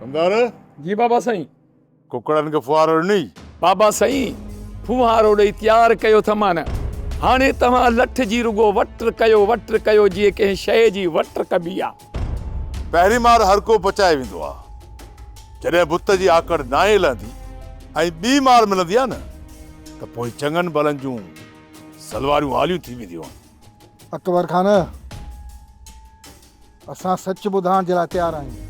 ڪمدار! جي بابا سائين. ڪڪڙن کي ڦوهارو ڏنئي؟ بابا سائين، ڦوهارو ڏئي تيار ڪيو اٿمان. هاڻي توهان لٺ جي رڳو وٽ ڪيو وٽ ڪيو جيئن ڪنهن شيء جي وٽ ڪبي آ. پهرين مار هر ڪو بچائي ويندو آ. جڏهن بت جي آڪڙ ناهي لهندي ۽ ٻي مار ملندي آ نه ته پوء چڱن ڀلن جون سلواريون آليون ٿي وينديون آهن. اڪبر خان، اسان سچ ٻڌائڻ جي لاء تيار آهيون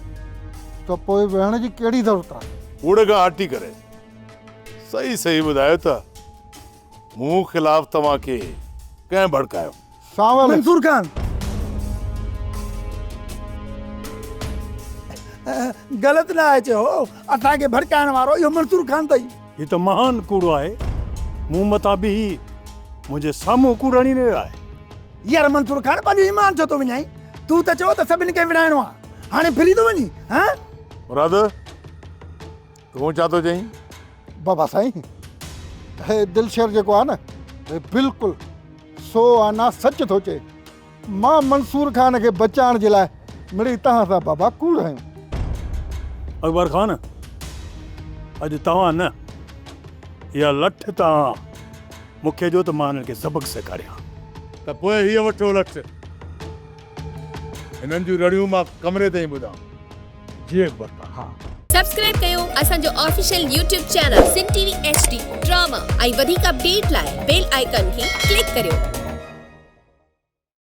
ته پوء ويهڻ جي ڪهڙي ضرورت آهي؟ ڪوڙ کان هٽي ڪري صحيح صحيح ٻڌايو ته مون خلاف توهان کي ڪنهن ڀڙڪايو؟ سانول. منصور خان. غلط نه آهي چيو، اسان کي ڀڙڪائڻ وارو اهو منصور خان اٿئي. هي ته مهان ڪوڙو آهي، مون مٿان بيهي منهنجي سامهون ڪوڙ هڻي رهيو آهي. يار منصور خان پنهنجو ايمان ڇو ٿو وڃائين؟ تون ته چيو ته سڀني کي وڙهائڻو آهي، هاڻي ڦري ٿو وڃين هان؟ مراد، تون ڇا ٿو چئين؟ بابا سائين، هي دلشير جيڪو آهي نه، هي بلڪل سو آنا سچ ٿو چئي. مان منصور خان کي بچائڻ جي لاء مڙئي توهان سان بابا ڪوڙ هنيو. اڪبر خان، اڄ توهان نه، اها لٺ توهان مون کي ڏيو ته مان هنن کي سبق سيکاريان. ته پوء هيء وٺو لٺ. هنن جون رڙيون مان ڪمري تائين ٻڌان. جي اڪبر خان. ها. سبسڪرائب ڪيو اسان جو official YouTube channel Sindh T V H D drama ۽ وڌيڪ اپڊيٽ لاء بيل آئيڪان کي ڪلڪ ڪريو.